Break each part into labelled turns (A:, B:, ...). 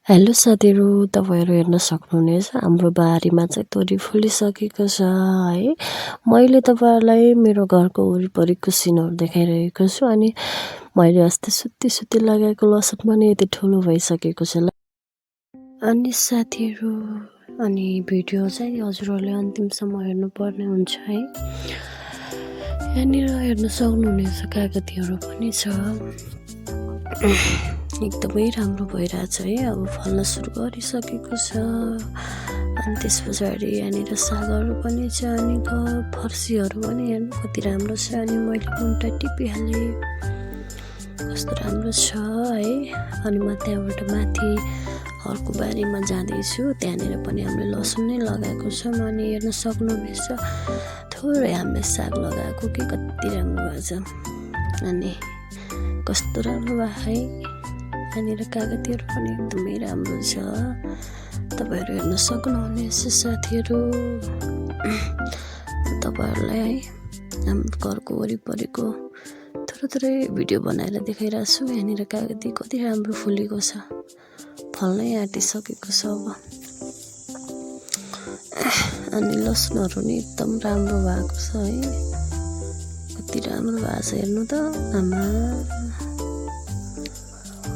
A: Hello साथीहरु, तपाईहरु हेर्न सक्नुहुनेछ हाम्रो बारीमा चाहिँ तोरी फुलिसकेको छ है। मैले तपाईहरुलाई मेरो घरको वरिपरिको सिनहरु देखाइरहेको छु अनि मैले अस्ति सुत्ती लगाएको लसुन पनि यति ठुलो भइसकेको छ ल। अनि साथीहरु, अनि भिडियो चाहिँ हजुरहरुले अन्तिमसम्म हेर्नुपर्ने हुन्छ है। यहाँनिर हेर्न सक्नुहुनेछ कागतीहरु पनि छ। एकदमै राम्रो भइरहेछ है। अब फल्न सुरु गरिसकेको छ। अनि त्यसपछाडि यहाँनिर सागहरु पनि छ अनि फर्सीहरु पनि हेर्नु कति राम्रो छ। अनि मैले मुन्टा टिपिहाले कस्तो राम्रो छ है। अनि म त्यहाँबाट माथि अर्को बारीमा जाँदैछु। त्यहाँनिर पनि हामीले लसुन नै लगाएको छौँ। अनि हेर्न सक्नुहुनेछ थोरै हामीले साग लगाएको कि कति राम्रो भएछ। अनि कस्तो राम्रो भयो है। यहाँनिर कागतीहरु पनि एकदमै राम्रो छ। तपाईहरु हेर्न सक्नुहुनेछ साथीहरु। तपाईहरुलाई है हाम्रो घरको वरिपरिको थोरै भिडियो बनाएर देखाइरहेको छु। यहाँनिर कागती कति राम्रो फुलेको छ, फल्नै आँटिसकेको छ अब। अनि लसुनहरु नि एकदम राम्रो भएको छ है। कति राम्रो भएको छ हेर्नु त आमा,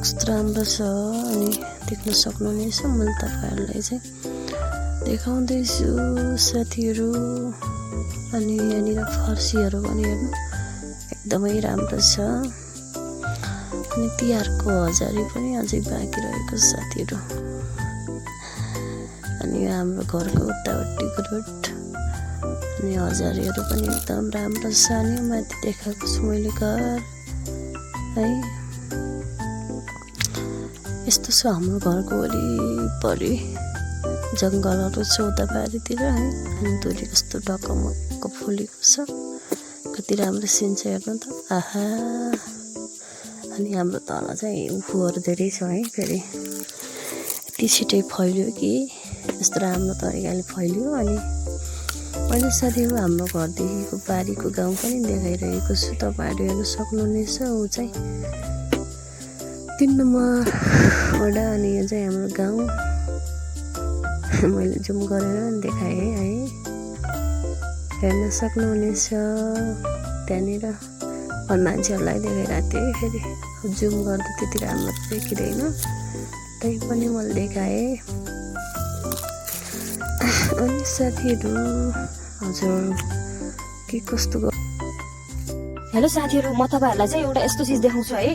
A: कस्तो राम्रो छ। अनि देख्न सक्नुहुनेछ मैले तपाईहरुलाई चाहिँ देखाउँदैछु साथीहरु। अनि यहाँनिर फर्सीहरु पनि हेर्नु एकदमै राम्रो छ। अनि तिहारको हजारी पनि अझै बाँकी रहेको छ साथीहरु। अनि हाम्रो घरको उताउतिको रोड अनि हजारीहरु पनि एकदम राम्रो छ। अनि माथि देखाएको छु मैले घर है। यस्तो छ हाम्रो घरको वरिपरि जंगलहरु छ उताबारीतिर है। अनि तोरी कस्तो ढकमक्क फुलेको छ, कति राम्रो सिन छ हेर्नु त आहा। अनि हाम्रो तल चाहिँ उखुहरु धेरै छ है। फेरि यति छिटै फैल्यो कि यस्तो राम्रो तरिकाले फैल्यो। अनि मैले साथीहरु हाम्रो घरदेखिको बारीको गाउँ पनि देखाइरहेको छु। तपाईहरु हेर्न सक्नुहुनेछ। ऊ चाहिँ 3 नम्बर वडा अनि यो चाहिँ हाम्रो गाउँ। मैले जुम गरेर देखाएँ है। हेर्न सक्नुहुनेछ। त्यहाँनिर मान्छेहरूलाई देखाइरहेको थिएँ। फेरि जुम गर्दा त्यति राम्रो देखिँदैन, तै पनि मैले देखाएँ। अनि साथीहरु हजुर के कस्तो
B: हेलो साथीहरु, म तपाईहरुलाई चाहिँ एउटा यस्तो चीज देखाउँछु है।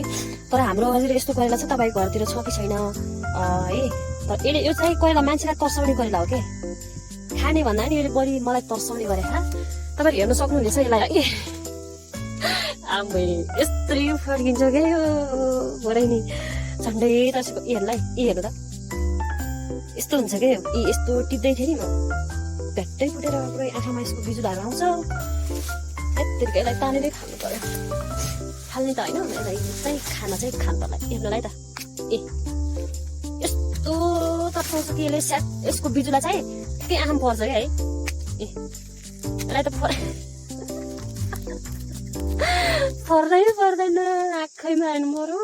B: तर हाम्रो हजुर यस्तो करेला चाहिँ तपाईको घरतिर छ कि छैन है। तर यो चाहिँ करेला मान्छेलाई तर्साउने करेला हो के। खाने भन्दा नि यसले बढी मलाई तर्साउने गरे हा। तपाईहरु हेर्न सक्नुहुनेछ यसलाई। आम्मै यस्तै फर्किन्छ के यो भरे नि झन्डै तर्सेको। हेर्नुलाई हेर्नु त यस्तो हुन्छ के। यस्तो टिप्दै थिएँ नि म, भ्याट्टै फुटेर पुरै आँखामा यसको बिजुलाहरू आउँछ। यत्तिकै यसलाई तानेरै खानु पर्यो। फाल्ने त होइन, यसलाई खाना चाहिँ खानु पर्ला। हेर्नुलाई त यस्तो तर्साउँछ कि यसले स्याट यसको बिजुला चाहिँ ठिकै आँखामा पर्छ क्या है। यसलाई त पर्दैन आँखैमा हाल्नु पर्यो।